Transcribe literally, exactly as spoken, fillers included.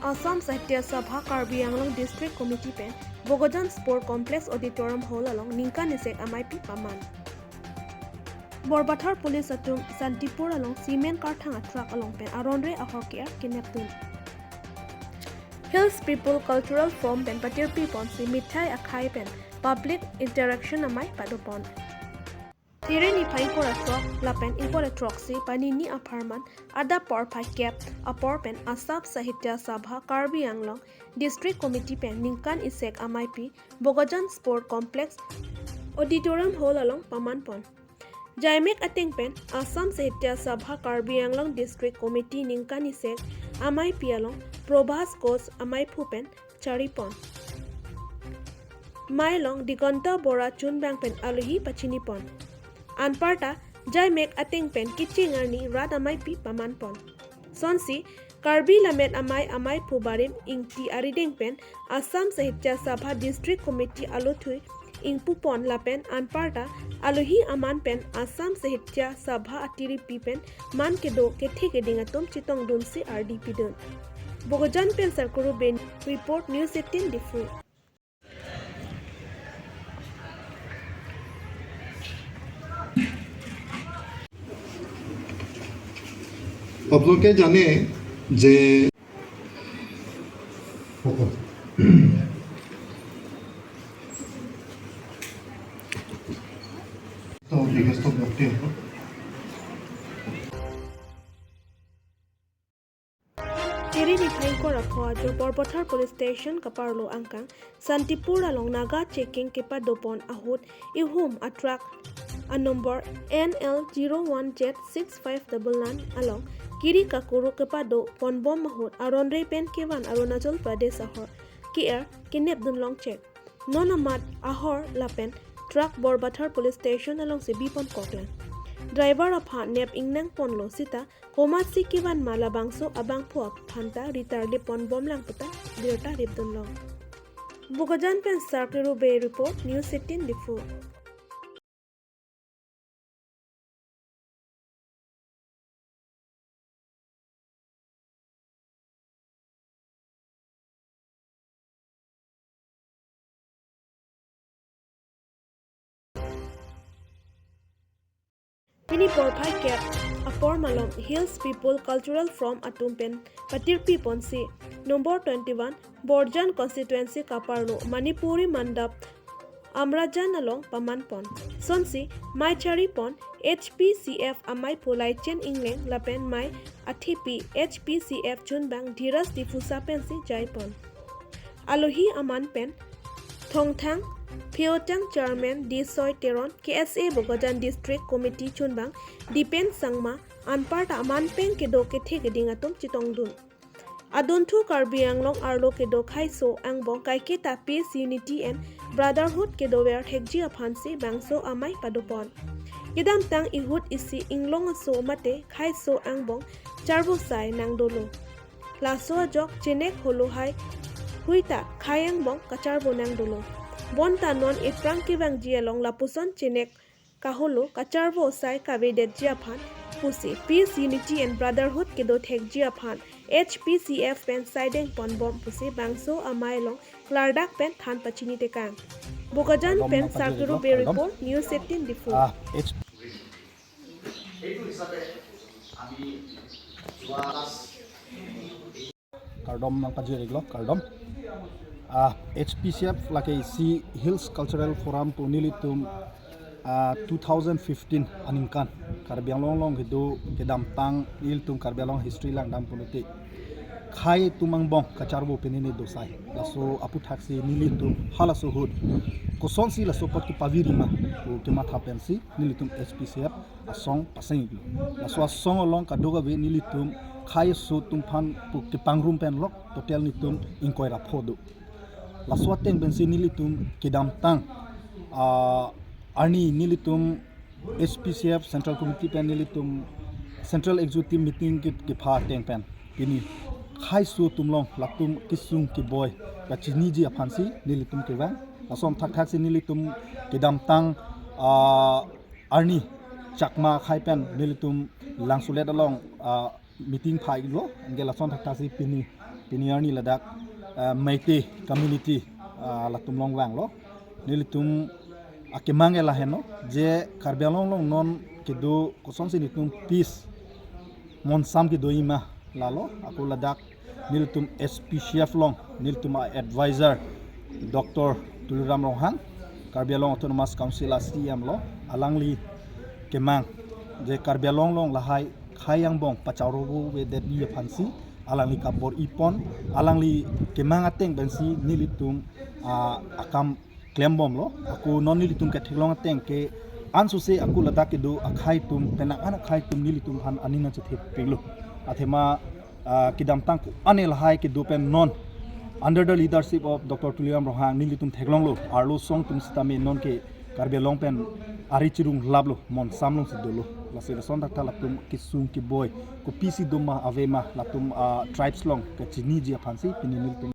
Assam Sahitya Sabha Karbi Anglong District Committee pen Bokajan Sport Complex Auditorium Hall along ningkan isek ameipi paman. Borbathar Police atum Santipur along cement karthang a-truck along pen aronre ahor ke-er kenepdun. Hills People Cultural Forum pen patirpi ponsi mithai akhai pen public interaction amei padopon. Tiri niphai ingkoi ra throk lapen ingkoi ra throksi panini apharman adap porphai kep apor pen Assam Sahitya Sabha Karbi Anglong District Committee pen ningkan isek ameipi Bokajan Sport Complex Auditorium Hall along paman pon. Jaimek ateng pen Assam Sahitya Sabha Karbi Anglong District Committee ningkan isek ameipi along Probhas Ghosh ameiphu pen chari pon. Mei along Diganta Bora chunbang pen alohi pachini pon. Anparta jaimek ateng pen kecheng arni rat ameipi paman pon. Sonsi Karbi Lammet Amei ameiphu Barim Ingti arideng pen Assam Sahitya Sabha District Committee alothui ingpu pon lapen anparta alohi aman pen Assam Sahitya Sabha atiripi pen man kedo kethe keding atum chetongdunsi ardi pidun. Bokajan pen Sarkuru Bey report, News eighteen Diphu. आप लोग क्या जाने जे तो रिक्वेस्ट तो करते हैं। Tiri niphai ingkoi ra pho ajo Borbathar Police Station kaparlo angkang Santipur along Naga checking kepadopon ahut ihum a-truck a-number N L zero one Z six five double nine along kiri kakuru kepadopon bom ahut aronre pen kevan Arunachal Pradesh ahor ke-er kenepdun longchek. Non amat ahor lapen truck Borbathar Police Station alongsi bipon koklang. Driver aphan nep ingnang ponlo sita komatsi kevan ma labangso abangphu aphan ta ritar lepon bomlang puta birta ripdun long. Bokajan pen Sarkuru Bey report, News eighteen Diphu. Pini porphai kep apor malom Hills People Cultural Forum atum pen patirpi ponsi number twenty-one Borjan constituency kaparlo Manipuri Mandap Amrajan along paman pon. Sonsi mei chari pon H P C F ameiphu Laichen Engleng lapen mei athepi H P C F chunbang Dhiras Diphusa pensi jai pon. Alohi aman pen Thongthang Pheotang Chairman Disoi Teron, K S A Bokajan District Committee chunbang Dipen Sangma, anparta aman pen kedo kethe keding atum chetongdun. Adunthu Karbi Anglong arlo kedo khaiso angbong kaiketa peace, unity and brotherhood kedover thekji aphansi bangso amei padopon. Kedamtang ihut isi inglong aso mate khaiso angbong charvo sai nangdolo. Laso ajok chenek holo hai huita khai angbong kacharvo nangdolo. Bonta non ephrang kevangji along lapuson chenek kaholo kacharvo sai kavedetji aphan pusi peace, unity and brotherhood kedo thekji aphan H P C F pen saideng pon bom pusi bangso amei along klardak pen than pachini tekang. Bokajan pen Sarkuru Bey report, News eighteen Diphu. Ah, H Kardom nangpajir-iklo, kardom. Ah, H P C F lake isi Hills Cultural Forum pu nelitum, ah, two thousand fifteen aningkan Karbi Anglong along kedo kedamtang nelitum Karbi Anglong history langdam pulote khai atum angbong kacharvo penene dosai. Laso aphuthaksi nelitum halaso ahut kosonsi laso apot kepavirima pu kematha pensi nelitum H P C F asong paseng-iklo. Laso asong along kadokave nelitum khaiso atum aphan pu kepangrum pen lok total netum ingkoi ra pho do. Laso ateng pensi nelitum kedamtang, ah, arni nelitum H P C F Central Committee pen nelitum Central Executive Meeting ke, kepha ateng pen pini khaiso atum along latum kesung keboi kachiniji aphansi nelitum kevang. Lason thakthaksi nelitum kedamtang, ah, arni Chakma akhai pen nelitum Langsolet along, ah, meeting pha-iklo, anke lason thakthaksi pini Senior ni ladak, ah, Meitei community, ah, latum along vanglo. Nelitum akemang ke lahenlo, je Karbi Anglong along non kedo kosonsi nelitum peace monsam kedo ima lalo, ako ladak nelitum S P C F along nelitum a-advisor Doctor Tuliram Ronghang, Karbi Anglong Autonomous Council a-C E M lo, alangli kemang je Karbi Anglong along lahai khei angbong pacharo ave det aphansi alangli kabor-ipon, alangli kemang ateng pensi nelitum, ah, akam klembomlo. Ako non nelitum ketheklong ateng ke ansose ako ladak kedo akhei atum, penang an akhei atum nelitum aphan aning nangchethepiklo. Athema, ah, kedamtang ko-an lahai kedo pen non under the leadership of Doctor Tuliram Ronghang nelitum theklonglo, arlo asong atum sitame non ke Karbi Anglong pen ari chirung laplo, monsam alongsi dolo. Lasi lason thakthak latum kesung keboi kopisi doma avema latum, ah, tribes along kachiniji aphansi pini nelitum